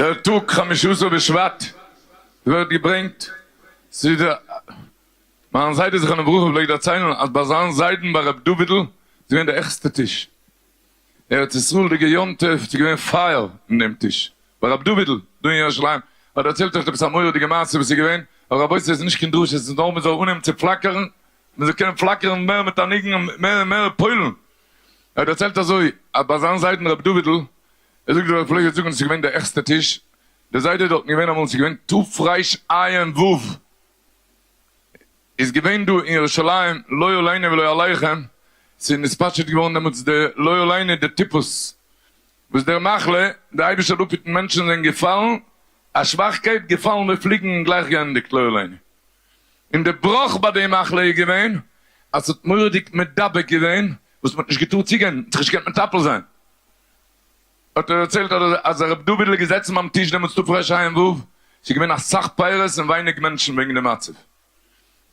דער טאג חמשה עשר בשבט ווערט געברענגט צו די, מיין זיידע זכרונו לברכה פלעגט דערציילן אז ביי זיין זיידן ביי ר' דוד'ל איז געווען די העכסטע טיש ארץ ישראל'דיגע יום טוב, ס'איז געווען פייער אין דעם טיש ביי ר' דוד'ל דא אין ירושלים, האט דערציילט אויך עפעס א מורא'דיגע מעשה וואס איז געווען, אבער רבותי עס איז נישט קיין דרשה עס איז נאר מען זאל אנהייבן צו פלאקערן, מען זאל קענען פלאקערן מער מיט א ניגון און מער און מער פועל'ן, ער האט דערציילט אזוי אז ביי זיין זיידן ר' דוד'ל ער זאגט ער פלעגט זאגן עס איז געווען די העכסטע טיש, די זיידע איז דארטן געווען אמאל עס איז געווען תרע"ו איז געווען דא אין ירושלים לא עלינו ולא עליכם, ס'איז נתפשט געווארן דעמאלטס די לא עלינו די טיפוס וואס דער מחלה, די אייבישטער זאל אפהיטן מענטשן זענען געפאלן, א שוואכקייט, געפאלן ווי פליגן און גלייך געענדיגט לא עלינו. און די בראך ביי די מחלה איז געווען אז ס'האט מורא'דיג מדבק געווען וואס מ'האט נישט געטארט צוגיין, מ'האט זיך נישט געקענט מטפל זיין. האט ער דערציילט אז ר' דוד'ל איז געזעצן ביים טיש דעמאלטס תרע"ו, ס'איז געווען אסאך פירות און ווייניג מענטשן וועגן די מצב.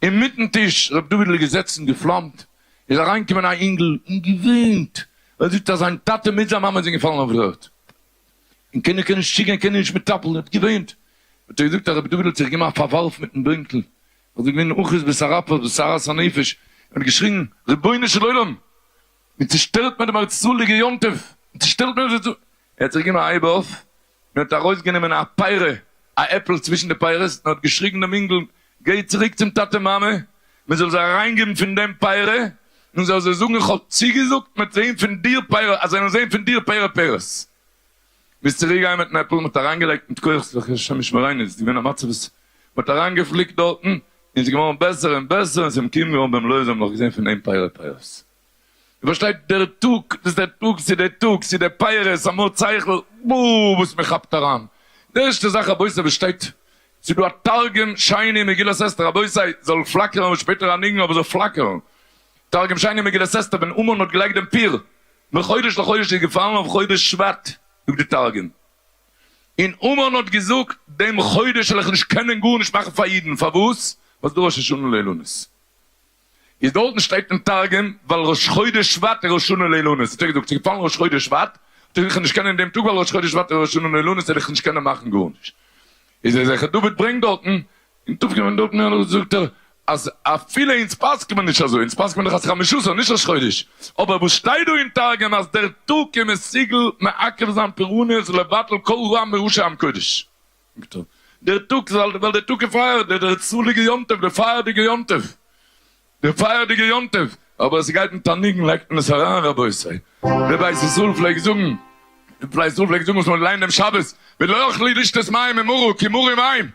אינמיטן טיש, ר' דוד'ל איז געזעצן געפלאמט, איז אריינגעקומען א אינגל און געוויינט, ער זאגט אז זיין טאטע מיט זיין מאמע זענען געפאלן אויף דער ערד, און קיינער קען נישט צוגיין, קיינער נישט מטפל, ער האט געוויינט, האט ער געזאגט אז ר' דוד'ל האט זיך געגעבן א פארווארף מיטן בענקל, ער איז געווען אחוז בשרעפות בסערת הנפש, און האט געשריגן, רבונו של עולם, מען צושטערט מיר דעם ארץ ישראל'דיגע יום טוב, מען צושטערט מיר דאס, ער האט זיך געגעבן א הייב אויף, און האט ארויסגענומען א פרי, א עפל צווישן די פירות, און האט געשריגן דעם אינגל, גיי צוריק צום טאטע מאמע, מען זאל זיי אריינגעבן פון דעם פרי, און זאל זיי זאגן איך האב צוגעזאגט מען וועט זען פון דיר פרי, אז זיי וועלן זען פון דיר פרי פירות. מען איז צוריק געגאנגען מיטן עפל, מען האט אריינגעלייגט מיט כח, ס'איז דאך השם ישמרינו, ס'איז געווען א מצב וואס מען האט אריינגעפליקט דארטן, און ס'איז געווארן בעסער און בעסער, און ס'איז מקוים געווארן במלואו, זיי האבן נאך געזען פון אים פרי פירות. איר פארשטייט דער טאג, דאס איז דער טאג, ס'איז דער טאג, ס'איז דער פירות, אמור צייכל, וואו וואס מען כאפט אריין. די ערשטע זאך רבותי וואס שטייט, ס'איז דא א תרגום שני מגילת אסתר, רבותי, זאל פלאקערן שפעטער א ניגון אבער זאל פלאקערן. תרגום שני מגילת אסתר ווען המן האט געלייגט דעם פור, מחודש לחודש איז געפאלן אויף חודש שבט, זאגט די תרגום, און המן האט געזאגט, דעם חודש וועל איך נישט קענען גארנישט מאכן פאר אידן, פארוואס? ווייל ס'איז דא ראש השנה לאילנות. איז דארטן שטייט אין תרגום ווייל ראש חודש שבט איז ראש השנה לאילנות, האט ער געזאגט ס'איז געפאלן ראש חודש שבט, האט ער געזאגט איך וועל נישט קענען אין דעם טאג ווייל ראש חודש שבט איז ראש השנה לאילנות וועל איך נישט קענען מאכן גארנישט, איז דער זכר דוד ברענגט דארטן אין תקמ דארטן זאגט ער אז אפילו אונז פסק'ט מען נישט אזוי, אונז פסק'ט מען דאך אז חמשה עשר נישט ראש חודש, אבער וואס שטייט דא אין תרגום אז דער טאג איז מסוגל מעכב זיין פורענות לבטל כל רע מראשי עם קודש. דער טאג זאל ווייל דער טאג איז פייער דער דער צאליגע יום טוב דער פייערדיגע יום טוב דער פייערדיגע יום טוב אבער עס גייט מיט א ניגון לייגט מען עס אריין רבותי דער בית ישראל פלעגט זאגן דער בית ישראל פלעגט זאגן וואס מען ליינט דעם שבת ולא יכלו לשתות מים ממרה כי מרים הם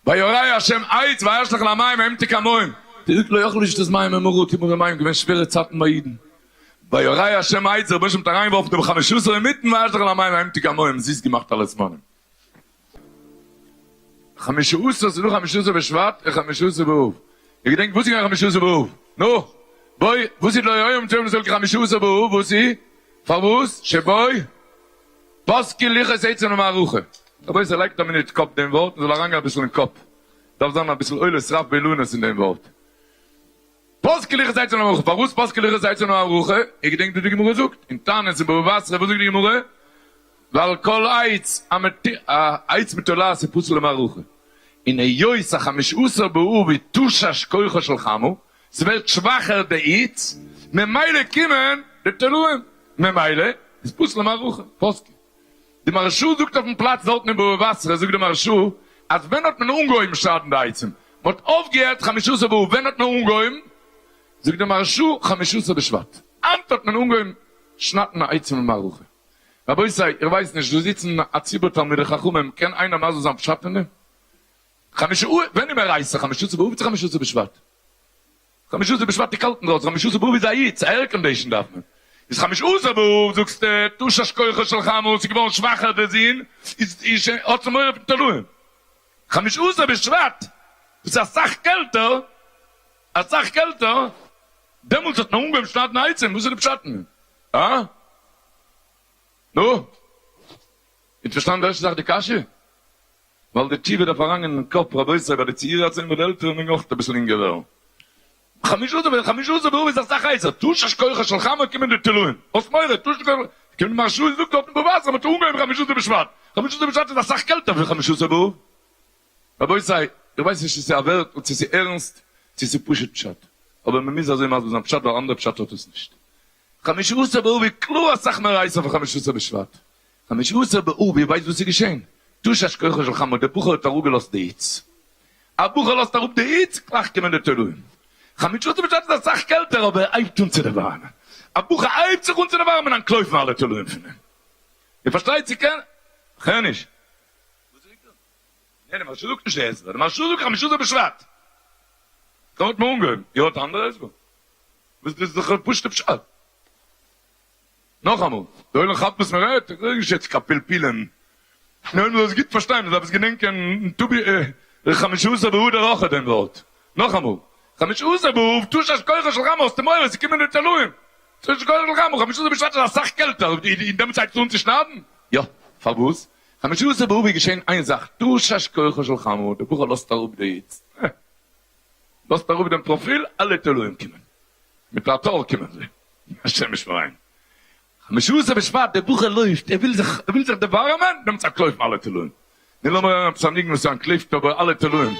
ויורהו השם עץ וישלך למים וימתק המים זאגט לא יכלו לשתות מים ממרה כי מרים הם געווען שווערע צייטן ביי אידן ויורהו השם עץ דער רבונו של עולם האט אריינגעווארפן דעם חמשה עשר אינמיטן וישלך למים וימתק המים זיס געמאכט אלע זמנים. חמשה עשר ס'איז דא חמשה עשר בשבט און חמשה עשר באב. איר געדענקט וואס איז געווען חמשה עשר באב? נו! בוי! וואס איז לא היה מצוה ישראל כחמשה עשר באב? וואס איז? פארוואס? שבוי! פסקו לוחות עצים למערכה. רבותי לייגט א מינוט קאפ דעם ווארט מ'זאל אריינגיין אביסל אין קאפ. דארף זיין אביסל עולת רב באילנות אין דעם ווארט. פסקו לוחות עצים למערכה, פארוואס פסקו לוחות עצים למערכה? איר געדענקט וואס די גמרא זאגט אין תענית אין בבא בתרא, וואס זאגט די גמרא? ווייל כל עץ א עץ מתולעת איז פסול למערכה, און היות א חמשה עשר באב איז תשש כוחו של חמה, ס'ווערט שוואכער די היץ, ממילא קומען די תולעים, ממילא איז פסול למערכה, פסקו. די מהרשא זאגט אויפן פלאץ דארטן אין בבא בתרא זאגט די מהרשא אז ווען האט מען אנגעהויבן שניידן די עצים? מען האט אויפגעהערט חמשה עשר באב ווען האט מען אנגעהויבן? זאגט די מהרשא חמשה עשר בשבט היינט האט מען אנגעהויבן שניידן עצים למערכה רבותי איך ווייס נישט דא זיצן א ציבור תלמידי חכמים קען איינער מסביר זיין פשט אין דעם? חמשה ווען איז מען רייסער חמשה עשר באב צו חמשה עשר בשבט? חמשה עשר בשבט איז קאלט אינדרויסן, חמשה עשר באב איז א היץ, א air condition דארף מען. איז חמשה עשר באב זאגסטו תשש כוחו של חמה, ס'איז געווארן שוואכער די זון, איז איז האט זי מורא פון תולעים. חמשה עשר בשבט וואס איז אסאך קעלטער, אסאך קעלטער, דעמאלטס האט מען אנגעהויבן שניידן עצים, וואס איז די פשט אין דעם? הא? נו? האט פארשטאנען די ערשטע זאך די קשיא? ווייל די תשובה דארף אריינגיין אין קאפ, רבותי, ביי די צעירי הצאן ביי די עלטערע מעג אויך אביסל אינגער ווערן. חמשה עשר חמשה עשר באב איז אסאך הייסער, תשש כוחו של חמה קומען די תולעים, האסט מורא, תשש כוחו, קומט די מהרש"א און זאגט דארטן בבא בתרא מ'האט אנגעהויבן חמשה עשר בשבט, חמשה עשר בשבט איז אסאך קעלטער פון חמשה עשר באב. רבותי, איך ווייס נישט צו ס'איז א ווערטל, צו ס'איז ערנסט, צו ס'איז פשוט פשט. אבער מ'מוז אזוי מסביר זיין פשט ווייל אנדערע פשט האט עס נישט. חמשה עשר באב איז קלאר אסאך מער הייסער פון חמשה עשר בשבט. חמשה עשר באב, איר ווייסט וואס איז געשען? תשש כוחו של חמה, דער בחור האט אראפגעלאזט די היץ. א בחור לאזט אראפ די היץ, גלייך קומען די תולעים. חמשה עשר בשבט איז אסאך קעלטער אבער ער הייבט אן צו דערווארעמען. א בחור הייבט זיך אן צו דערווארעמען אנטלויפן אלע תולעים פון אים. איר פארשטייט צו קען? כ'הער נישט. וואס זאגט ער? ניין, די מהרשא זאגט נישט די הסבר, די מהרשא זאגט חמשה עשר בשבט. דא האט מען אנגעהויבן. איר האט א אנדערע הסבר? וואס דאס איז דאך פשוטע פשט. נאכאמאל, די עולם כאפט וואס מען רעדט? איך רעד נישט יעצט קיין פלפולים. נאר מען זאל עס גוט פארשטיין, מען דארף עס געדענקען טו ב חמשה עשר באדר אויך דעם ווארט. נאכאמאל, חמשה עשר באב, תשש כוחו של חמה, האסטו מורא ס'קומען די תולעים. תשש כוחו של חמה, חמשה עשר בשבט איז אסאך קעלטער, אין דעם צייט אן צו שניידן? יא. פארוואס? חמשה עשר באב איז געשען איין זאך, תשש כוחו של חמה, דער בחור לאזט אראפ די היץ, לאזט אראפ דעם פראפיל, אלע תולעים קומען. מיט א טאר קומען זיי, השם ישמרינו. חמשה עשר בשבט, דער בחור לויפט, ער וויל זיך, ער וויל זיך דערווארעמען, דעמאלטס אנטלויפן אלע תולעים. נו לאמיר הערן עפעס א ניגון וואס אנטלויפט אבער אלע תולעים.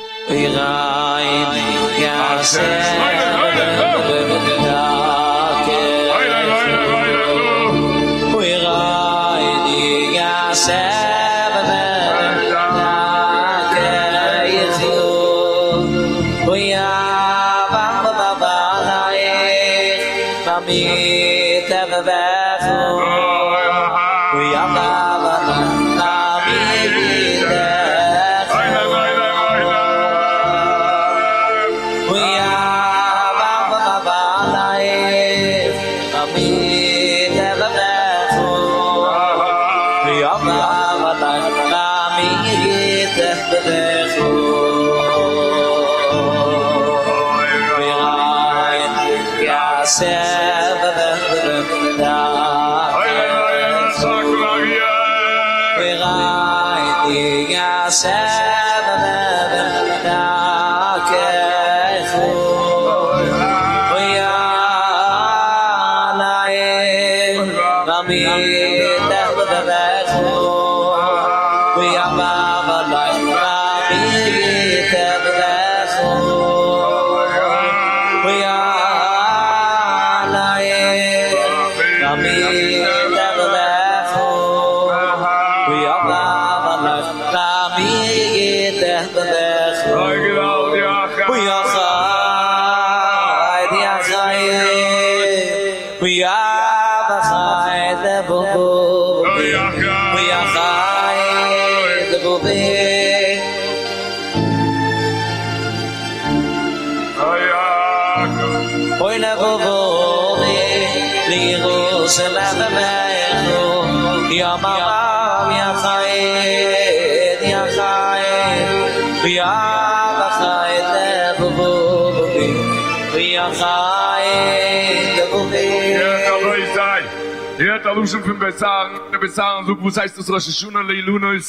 הערט א לשון פון בית אהרן, דער בית אהרן זאגט וואס הייסט דאס ראש השנה לאילנות,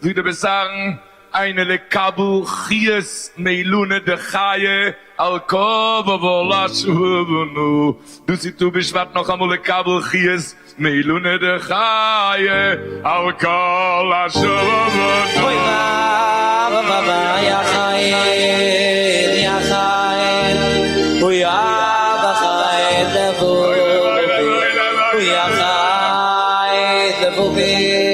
זאגט דער בית אהרן, היינו לקבל חיות מאילנא דחיי על כל השנה, דאס איז ט"ו בשבט נאכאמאל לקבל חיות מאילנא דחיי על כל השנה. אוי וויי יא חי יא חי אוי אבא חי דבובי אוי יא חי דבובי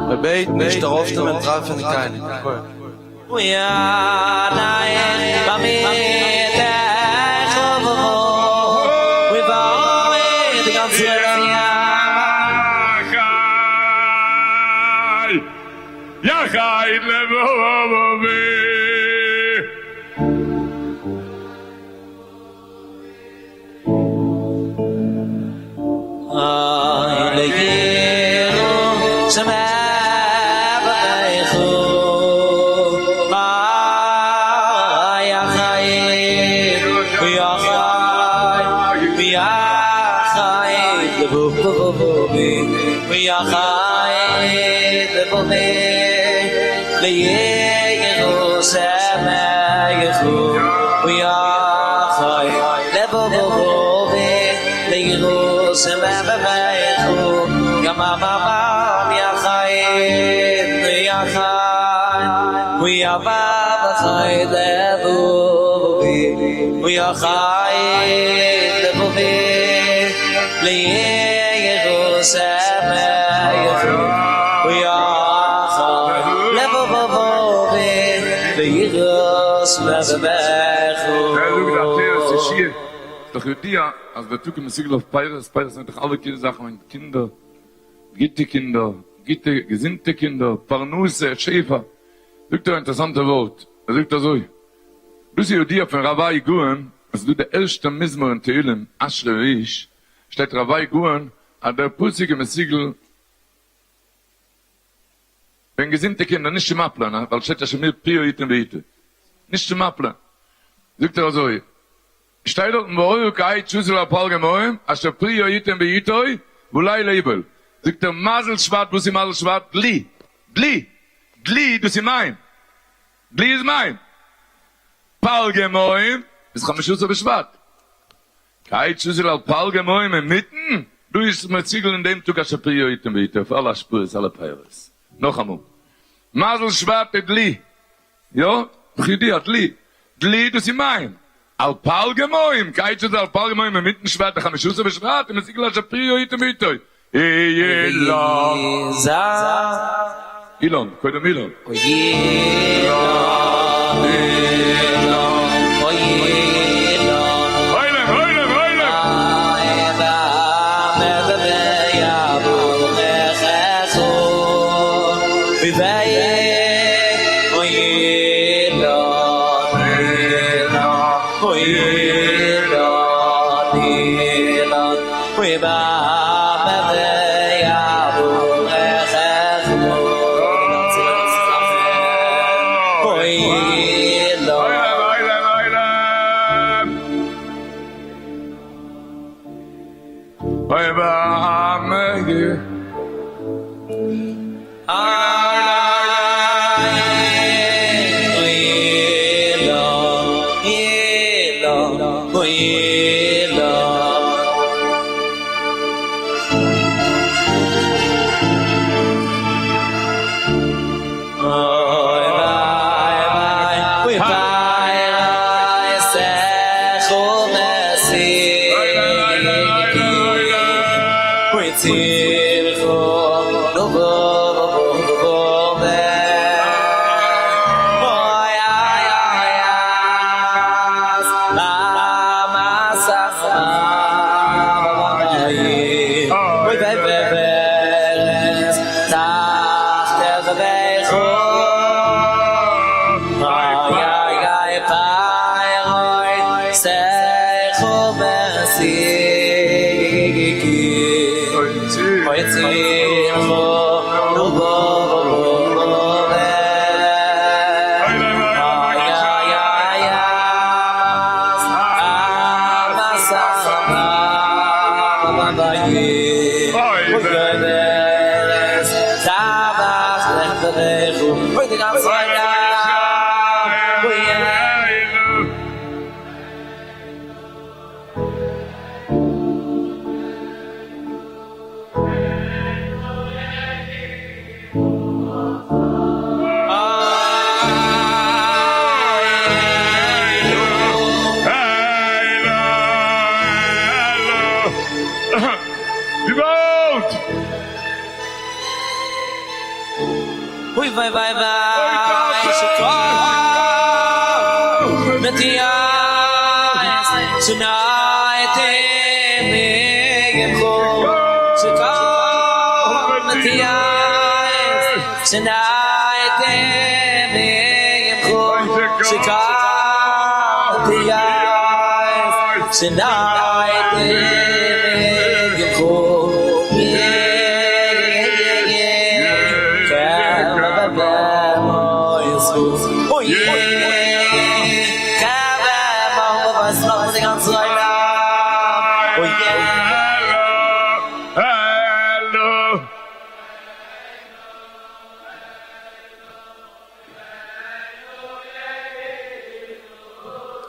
מ'בעט נישט ארויפנעמען טרייפענע כלים. דאך ידוע אז דער טאג איז מסוגל אויף פירות, פירות זענען דאך אלע קינד זאכן וועגן קינדער, גוטע קינדער, גוטע געזונטע קינדער, פרנסה, שפע. זאגט ער א אינטערעסאנטע ווארט, ער זאגט אזוי, דאס איז ידוע פון רב האי גאון, עס איז דא די ערשטע מזמור אין תהלים, אשרי האיש, שטייט רב האי גאון אז דער פסוק איז מסוגל וועגן געזונטע קינדער, נישט צו מפל'ען, ווייל שטייט אשר מיר פיו יתן בעתו, נישט צו מפל'ען, זאגט ער אזוי, שטייט דארטן והיה כעת שתול על פלגי מים אשר פריו יתן בעתו ולילה יבול, זאגט ער מזל שבט, וואס איז מזל שבט? דלי, דלי, דלי דאס איז מים, דלי איז מים, פלגי מים איז חמשה עשר בשבט, כעת שתול על פלגי מים אינמיטן, דא איז מסוגל אין דעם טאג אשר פריו יתן בעתו אויף אלע השפעות אלע פירות, נאכאמאל, מזל שבט איז דלי, יא, כידוע, דלי, דלי דאס איז מים, על פלגי מים, כעת שתול על פלגי מים אינמיטן שבט די חמשה עשר בשבט איז מסוגל אשר פריו יתן בעתו, אילן, קודם אילן.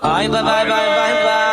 איי וויי וויי וויי וויי וויי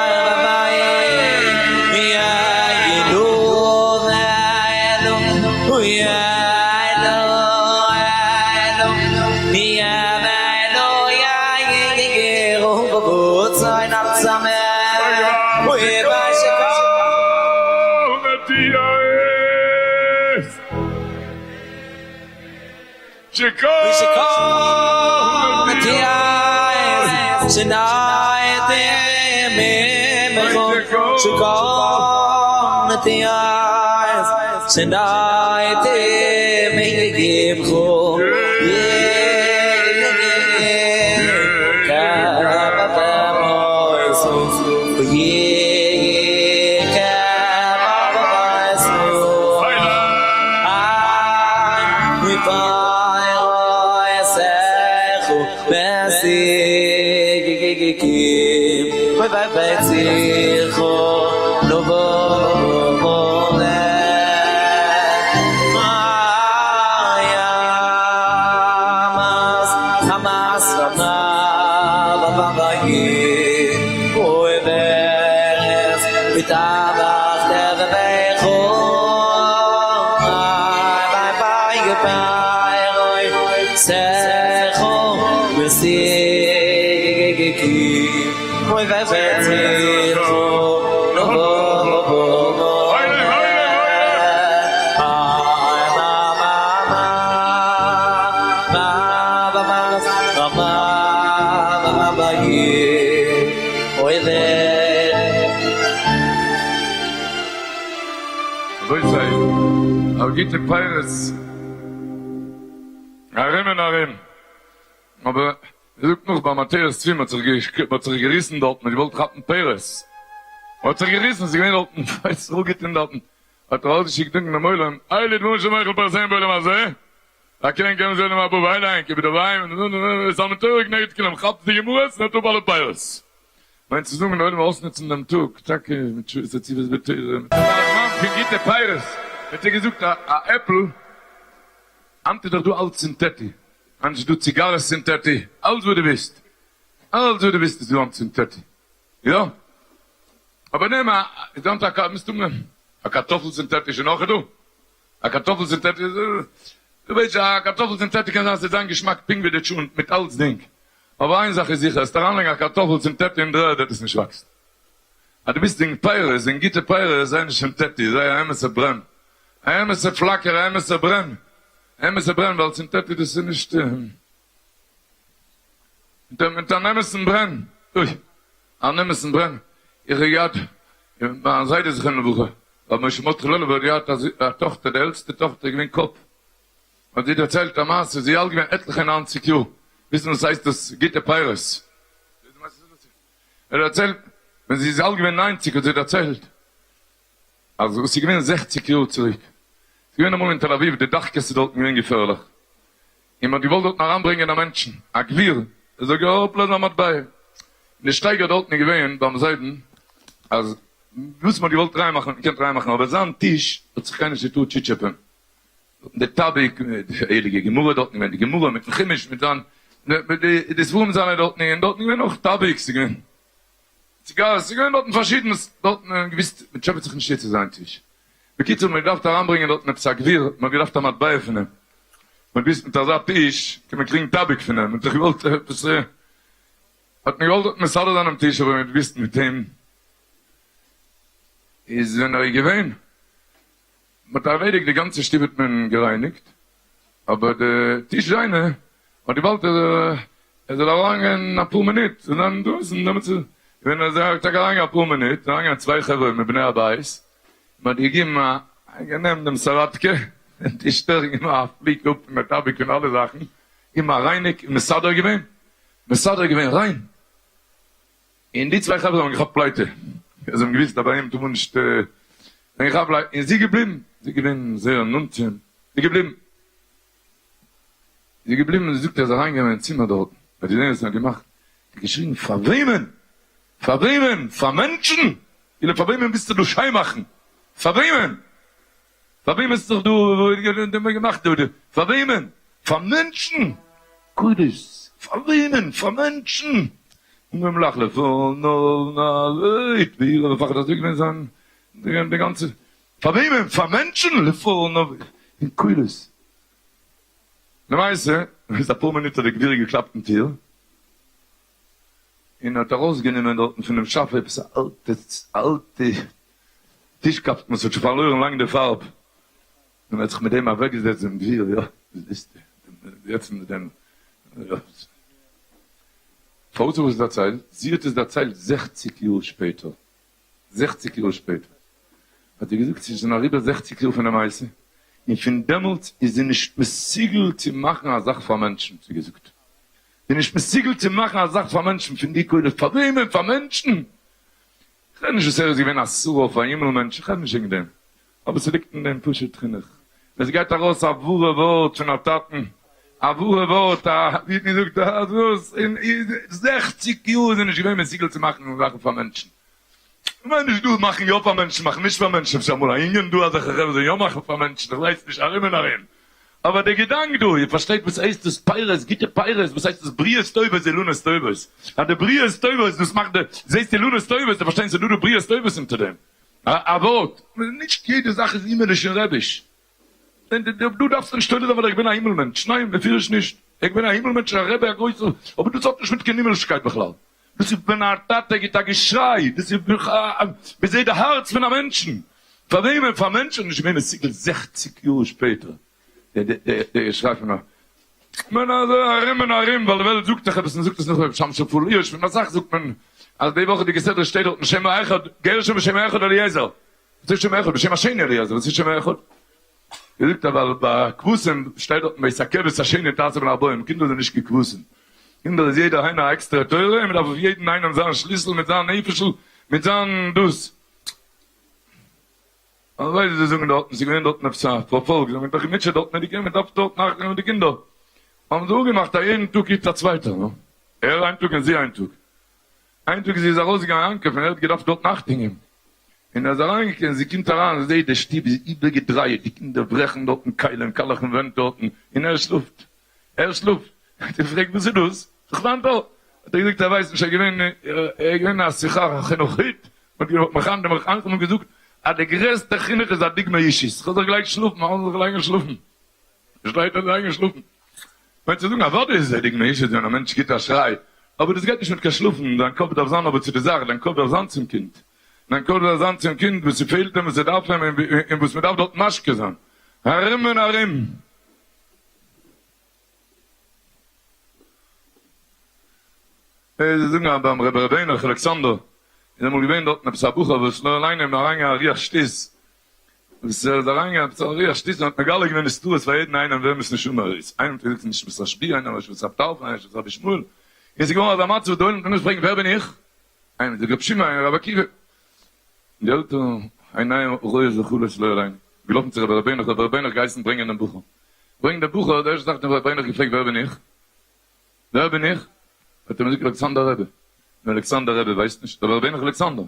רבותי, א גוטע פירות ארום און ארום, אבער זאגט נאך ביים עטרת צבי מ'האט זיך געריסן דארטן, מ'האט געוואלט כאפן פירות, מ'האט זיך געריסן, ס'איז געווען דארטן ווייס ראגעטין דארטן, האט ער ארויסגעשיקט זאגן דעם עולם, אלו דברים שמוחל פרסם בעולם הזה, הקרן קיימת לעולם הבא ואלה הן כבדביים, ותלמוד תורה כנגד כולם, כאפט די גמרות און נעמט אפ אלע פירות. מיינט צו זאגן אויב אויסנוצן דעם טאג טאקע מיט שעות רציפות בתורה מיט א זמן פון גוטע פירות, האט ער געזאגט א עפל, היינט איז דאך דא אלץ סינטעטי, היינט איז דא ציגארעס סינטעטי, אלץ וואס דו ווילסט, אלץ וואס דו ווילסט איז דא היינט סינטעטי, יא, אבער נעם א, איז דא היינט א, מסתמא א קארטאפל סינטעטי איז שוין אויך דא, א קארטאפל סינטעטי איז, דו ווייסט א קארטאפל סינטעטי קען זיין ס'וועט זיין געשמאק פונקט ווי די טשולענט מיט אלצדינג, אבער איין זאך איז זיכער, עסט אריינלייגן א קארטאפל צום טעטי אין דר'ערד וועט עס נישט וואקסן. אז דו ביסט אין פירות, אין גוטע פירות, זיי נישט צום טעטי, זיי א אמת'ע ברען. א אמת'ע פלאקער, א אמת'ע ברען. א אמת'ע ברען, ווייל צום טעטי דאס איז נישט. מיט אן אמת'ן ברען. אוי. אן אמת'ן ברען. איך האב געהאט, מיין זיידע זכרונו לברכה, רבי משה מרדכי לעלובער האט געהאט א טאכטער, די עלטסטע טאכטער איז געווען קאפ. האט זי דערציילט א מעשה, זי איז אלט געווען עטליכע און ניינציג יאר, וויסן וואס הייסט דאס גוטע פירות? ער דערציילט, ווען זי איז אלט געווען ניינציג האט זי דערציילט, אז עס איז געווען זעכציג יאר צוריק, עס איז געווען אמאל אין תל אביב, די דחקות איז דארטן געווען געפערליך, און מען האט געוואלט דארטן אריינברענגען א מענטשן, א גביר, ער זאל אראפלאזן א מטבע, און די שטייגער דארטן איז געווען ביים זיידן, אז וואס מען האט געוואלט ריין מאכן האט מען געקענט ריין מאכן, אבער זיין טיש האט זיך קיינער נישט געטארט צוטשעפען, די טאביק, די הייליגע גמרא דארטן געווען, די גמרא מיטן חומש מיט זיין, מיט די ספרים זיינע דארטן, און דארטן געווען אויך טאביק, ס'איז געווען ציגארעס, ס'איז געווען דארטן פארשידענס, דארטן האט מען געוויסט מען טשעפעט זיך נישט צו צו זיין טיש. בקיצור מען האט געדארפט אריינברענגען דארטן עפעס א גביר, מען האט געדארפט א מטבע פון אים, מען האט געוויסט מיט אזא טיש קען מען קריגן טאביק פון אים, מען האט זיך געוואלט עפעס, האט מען געוואלט דארטן מסדר זיין דעם טיש, אבער מען האט געוויסט מיט אים איז ווען ער איז געווען. מען האט ארלעדיגט די גאנצע שטוב האט מען גערייניגט, אבער די טיש זיינע האט געוואלט ער זאל אריינגיין אפאר מינוט און זיין אינדרויסן, דעמאלטס איז ווען ער איז טאקע אריינגעגאנגען אפאר מינוט, איז אריינגעגאנגען צוויי חברה מבני הבית, מען האט געגעבן א גענעם דעם סאראטקע, דעם טישטער, געגעבן א פליק אפ פון די טאביק און אלע זאכן, געגעבן א רייניג און מסדר געווען, מסדר געווען ריין. און די צוויי חברה האבן געכאפט פלייטע, זיי האבן געוויסט אז ביי אים טאר מען נישט, זיי האבן געכאפט פלייטע, און זי איז געבליבן, זי איז געווען זייער נאנט צו אים, זי איז געבליבן, זי איז געבליבן, זי זאגט ער איז אריינגעגאנגען אין צימער דארטן, האט געזען וואס מען האט געמאכט, האט ער געשריגן, פאר וועמען? פאר וועמען? פאר מענטשן? כאילו פאר וועמען ווילסטו דא שיין מאכן? פאר וועמען? פאר וועמען האסטו זיך דא געמאכט דא? פאר וועמען? פאר מענטשן? קודש! פאר וועמען? פאר מענטשן! אנגעהויבן לאכן לפניו נעלית ביראה ופחד אזוי געווען זיין די גאנצע פאר וועמען? פאר מענטשן? לפניו אין קולות למעשה ביז אפאר מינוט האט די גביר געקלאפט אין טיר און האט ארויסגענומען דארטן פונעם שאפע עפעס א אלטע אלטע טיש קאפטן וואס האט שוין פארלוירן לאנג די פארב און האט זיך מיט דעם אוועקגעזעצט דעם גביר יא זעסטו יעצט מיט דעם יא פארוואס האב איך עס דערציילט? זי האט עס דערציילט 60 יאר שפעטער. 60 יאר שפעטער האט זי געזאגט ס'איז שוין אריבער 60 יאר פון די מעשה, און פון דעמאלטס איז זי נישט מסוגל צו מאכן א זאך פאר מענטשן, האט זי געזאגט, זי איז נישט מסוגל צו מאכן א זאך פאר מענטשן פון די קולות, פאר וועמען? פאר מענטשן? כ'רעד נישט וואס ער איז געווען א שרף א הימל מענטש, איך רעד נישט וועגן דעם, אבער ס'ליגט אין דעם פשוט חינוך, ווען ס'גייט ארויס א ווארע ווארט פון א טאטן, א ווארע ווארט, א ווי האט מען געזאגט, א וואס, אין 60 יאר איז ער נישט געווען מסוגל צו מאכן זאכן פאר מענטשן. כ'מיין נישט דא מאכן יא פאר מענטשן, מאכן נישט פאר מענטשן, אפשר אמאל א ענין דא אזעלכע חברה זאלן יא מאכן פאר מענטשן, איך ווייס נישט, ארום און ארום. אבער דער געדאנק דא, איר פארשטייט וואס הייסט דאס פירות, גוטע פירות, וואס הייסט דאס בריאות טובות אילנות טובות, אז די בריאות טובות דאס מאכט די, זעסט אילנות טובות, די פארשטיין ס'איז דא דא בריאות טובות אונטער דעם. א ווארט, נישט יעדע זאך איז הימעליש און רעביש. דו דארפסט נישט תולה זיין ווייל איך בין א הימל מענטש, ניין בפירוש נישט, איך בין א הימל מענטש א רבי א גרויסער, אבער דאס האט נישט מיט קיין הימלישקייט בכלל, דאס איז ווען א טאטע גיבט א געשריי, דאס איז מען זעט די הארץ פון א מענטשן, פאר וועמען? פאר מענטשן, נישט געווען מסוגל 60 יאר שפעטער די געשריי פון א מען אזוי ארום און ארום, ווייל די וועלט זאגט דאך עפעס, מען זאגט עס נאך רבי שמשון פול הירש, פון אסאך זאגט מען אז די וואכעדיגע סדרה שטייט דארטן שם האחד גרשון ושם האחד אליעזר. וואס איז שם אחד? בשם השני אליעזר, וואס איז שם אחד? געזאגט אז ווייל ביי כבשים שטייט דארט ואת הכבש השני תעשה בן ארבעים, קינדער זענען נישט קיין כבשים, קינדער איז יעדער איינער א עקסטערע תורה און מען דארף אויף יעדן איינעם זיין שליסל מיט זיין נפש'ל מיט זיין דאס. אזוי ווי זיי זאגן דארטן, ס'איז געווען דארטן עפעס א פארפאלק, זיי האבן זיך געמוטשעט דארט מיט די קינדער, מען דארף דארט נאכגיין מיט די קינדער, האבן זיי אפגעמאכט אז יעדן טאג היט א צווייטער, ער איין טאג און זי איין טאג. איין טאג זי איז ארויסגעגאנגען איינקויפן ער האט געדארפט דארט נאכטינגען און ער איז אריינגעקומען זי קומט אריין זי זעהט די שטוב איז איבערגעדרייעט די קינדער ברעכן דארטן כלים קאלעכן ווענט דארטן און ער שלאפט ער שלאפט האט ער געפרעגט וואס איז דאס זיך וואנט דא האט ער געזאגט ער ווייסט נישט ער איז געווען ער איז געווען אין א שיחה חינוכית האט די מחנכים האבן געזאגט אז די גרעסטע חינוך איז א דוגמא אישית כ'האב זיך געלייגט שלאפן מ'האט זיך לייגן שלאפן שטייט און לייגן שלאפן. מיינט צו זאגן אוודאי איז עס א דוגמא אישית ווען א מענטש גיבט א שריי, אבער דאס גייט נישט מיט קיין שלאפן, דיין קאפ דארף זיין אבער צו די זאך, דיין קאפ דארף זיין צום קינד, דיין קאפ דארף זיין צום קינד וואס ס'פעלט אים, וואס ס'דארף אים, און וואס מ'דארף דארט משקה זיין, ארום און ארום. זיי זאגן אז ביים רבי ר' העניך אלכסנדר איז אמאל געווען דארטן עפעס א בחור וואס לא עלינו איז אריינגעגאנגען א רוח שטות, וואס ער איז אריינגעגאנגען עפעס א רוח שטות און האט מגלה געווען נסתרות פאר יעדן איינעם וועמענס נשמה ער איז, איינער האט געזאגט ס'איז נשמת רשבי, איינער נשמת רב טרפון, איינער נשמת רבי שמואל, און ס'איז געווארן אזא מצב וואס די עולם האט געמוזט פרעגן ווער בין איך? איינער האט געזאגט רבי שמעון, איינער רבי עקיבא, און די עלטערן עיניים רואות וכו' לא עלינו, געלאפן צו רבי ר' העניך, רבי ר' העניך געהייסן ברענגען דעם בחור, ברענגט דער בחור, די ערשטע זאך האט אים רבי ר' העניך געפרעגט ווער בין איך? ווער בין איך? האט ער אים געזאגט אלכסנדר רבי. נו אלכסנדר רבי ווייסט נישט, אבער בין איך אלכסנדר.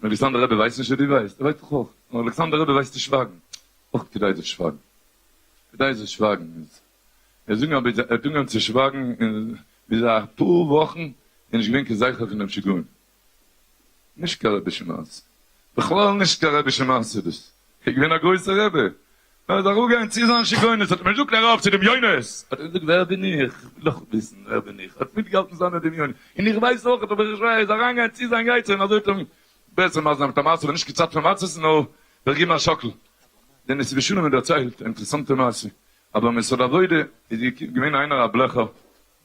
נו אלכסנדר רבי ווייסט נישט וואס דו ווייסט, ער ווייסט דאך אויך. נאר אלכסנדר רבי ווייסט צו שווייגן. אויך כדאי זיך שווייגן. כדאי זיך שווייגן איז. ער זאגן אבער ער האט אנגעהויבן צו שווייגן און ביז א פאר וואכן איז נישט געווען קיין זכר פון דעם שיגעון. נישט קיין רבי'שע מעשה. בכלל נישט קיין רבי'שע מעשה דאס. ער איז געווען א גרויסער רבי. נאר איז אראפגעגאנגען צו זיין שיגעונות האט ער אים געזאגט ארויף צו דמיונות. האט ער געזאגט ווער בין איך? איך וויל אויך וויסן ווער בין איך. האט מיטגעהאלטן זיינע דמיונות. און איך ווייס אויך אבער איך שווער ער איז אריינגעגאנגען צו זיין יצר און אזוי האט ער אים בעסער מסביר זיין מיט א מעשה אבער נישט קיין צייט פון מצות נאר וועל איך געבן א שאקל. דער נתיבות שלום האט דערציילט א אינטערעסאנטע מעשה. אז ביים יסוד העבודה איז געווען איינער א בלעכער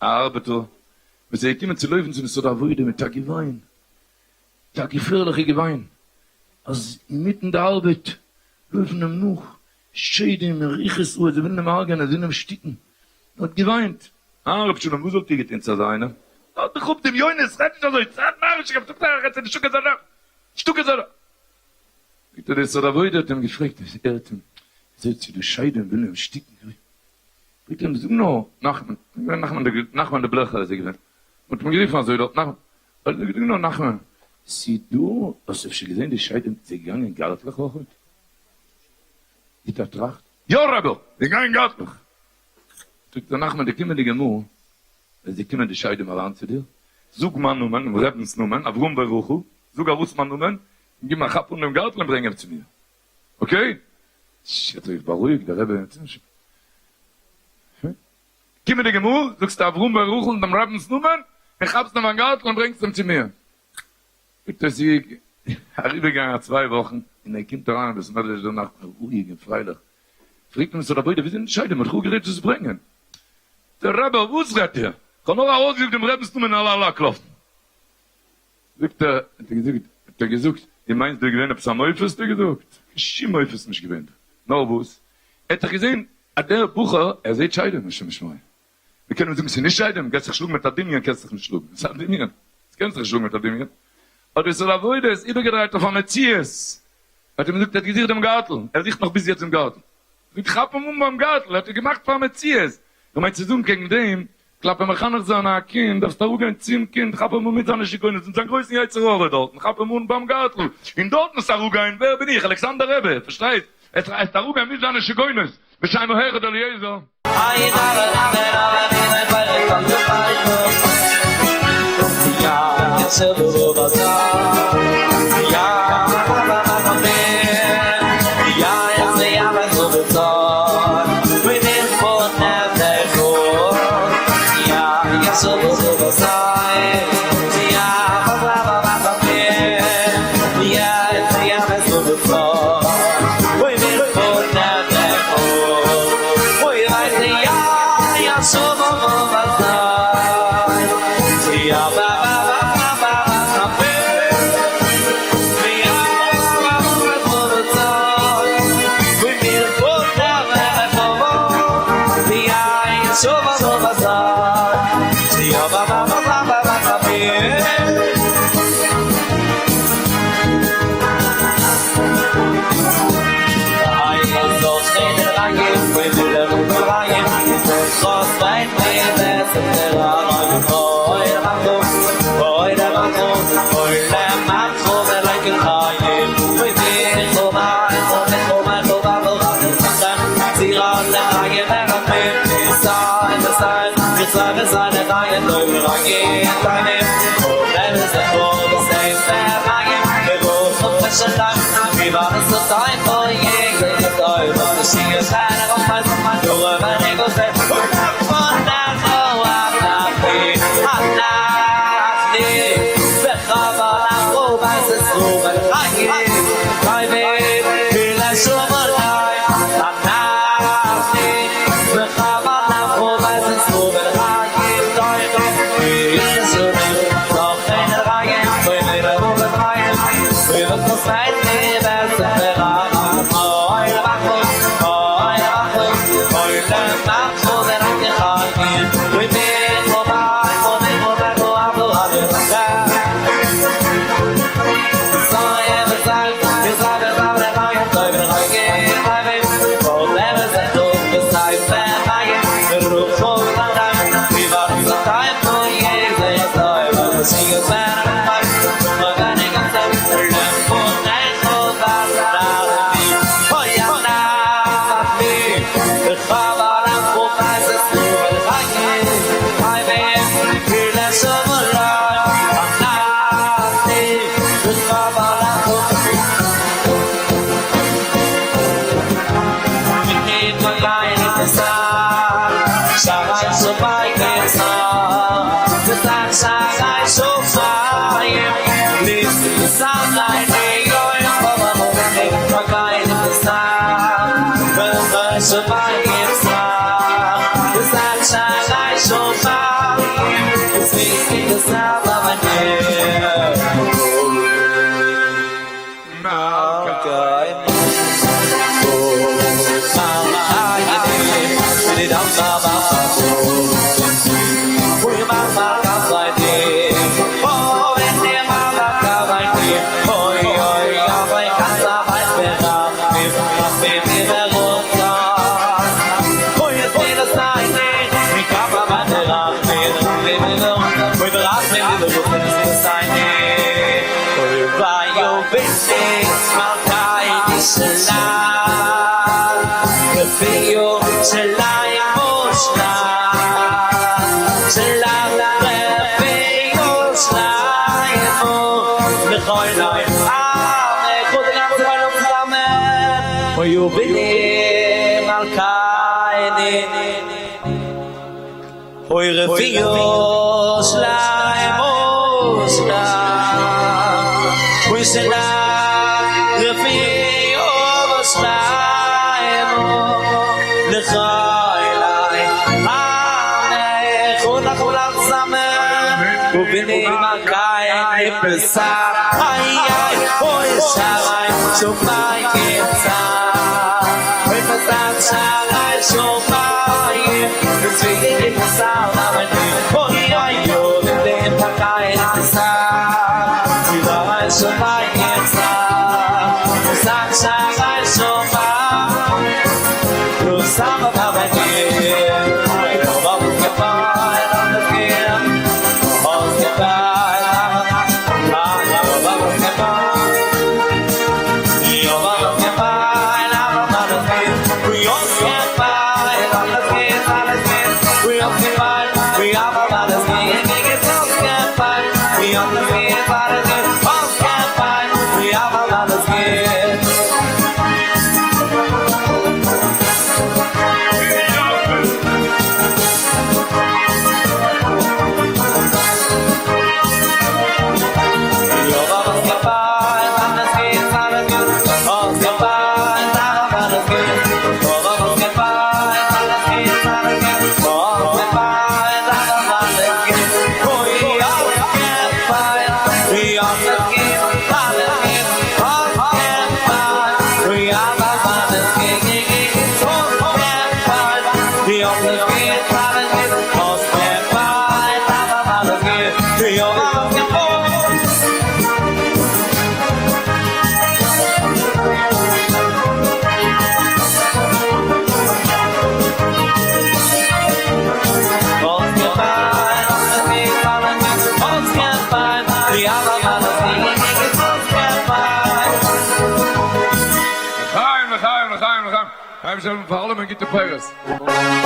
א ארבעטער וואס איז געקומען צו לויפן צום יסוד העבודה מיט א געוויין, מיט א געפערליכע געוויין, אז אינמיטן די ארבעט לויפן אים נאך שדים און רוחות רעות, זיי ווילן אים הרג'ענען, זיי ווילן אים שטיקן, ער האט געוויינט, אה רבי שלום וואס וואלט איר געטון צו אזא איינעם? האלט דיך אפ דמיונות, רעד נישט אזוי, צייט נאריש, איך האב געזאגט נישטא קיין זאך, נישטא קיין זאך. זאגט ער דער יסוד העבודה האט אים געפרעגט, ער האט אים געזאגט צו די שדים ווילן אים שטיקן, פרעגט אים זאג נאר נחמן, נחמן דער נחמן דער בלעכער איז ער געווען, מ'האט אים גערופן אזוי דארט נחמן, האט ער געזאגט זאג נאר נחמן, ס'איז דא, האסט אפשר געזען די שדים זיי געגאנגען גארטלעך אויכעט? גיט א טראכט, יא רבי, זיי גייען גארטלעך! זאגט ער נחמן די קומענדיגע מאל ווען זיי קומען די שדים אריין צו דיר, זאג מיין נאמען, דעם רבינ'ס נאמען, אברהם ברוך הוא, זאג ארויס מיין נאמען, און גיב מיר א כאפ אן דעם גארטל און ברענג אים צו מיר. okay? האט ער זיך בארואיגט, דער רבי. קומענדיגע מאל זאגסטו אברהם ברוך הוא דעם רבינ'ס נאמען, און כאפסט אים ביים גארטל און ברענגסט אים צו מיר. זאגט ער, ס'איז אריבערגעגאנגען א צוויי וואכן, און ער קומט אריין אין בית מדרש דערנאך רואיג און פרייליך, פרעגט אים יסוד העבודה, ווי זענען די שדים, מ'האט דאך אפגערעדט דאס ברענגען. זאגט ער, רבי, וואס רעדט איר? כ'האב נאר ארויסגעזאגט דעם רבינ'ס נאמען און אלע אלע אנטלאפן. זאגט ער, האט ער געזאגט, האט ער געזאגט, דו מיינסט דא איז געווען עפעס א מופת? האט ער געזאגט, קיין שום מופת נישט געווען דא, נאר וואס, ער האט דאך געזען אז דער בחור, ער זעט שדים, השם ישמור, מען קען אים זאגן ס'איז נישט שדים, גייסט זיך שלאגן מיט א דמיון, קענסט זיך נישט שלאגן, ס'איז א דמיון, קענסט זיך נישט שלאגן מיט א דמיון, אבער יסוד העבודה איז איבערגעדרייט אויף א מציאות, האט אים געזאגט, ער האט געזוכט דעם גארטל, ער זוכט נאך ביז יעצט דעם גארטל, זאגט כאפ אים אן ביים גארטל, ער האט עס געמאכט פאר א מציאות, איך מיין צו זאגן קעגן דעם, כלפי מחנך זיין א קינד דארפסטו אראפגיין צום קינד, כאפ אים אן מיט זיינע שיגעונות, מיט זיין גרויסן יצר הרע דארטן, כאפ אים אן ביים גארטל, און דארט מוזטו אראפגיין, ווער בין איך, אלכסנדר רבי, פארשטייסט, עסט אראפגיין מיט זיינע שיגעונות, בשם האחד אליעזר. לחיים, לחיים, לחיים, לחיים. פאר אלעמען גוטע פירות.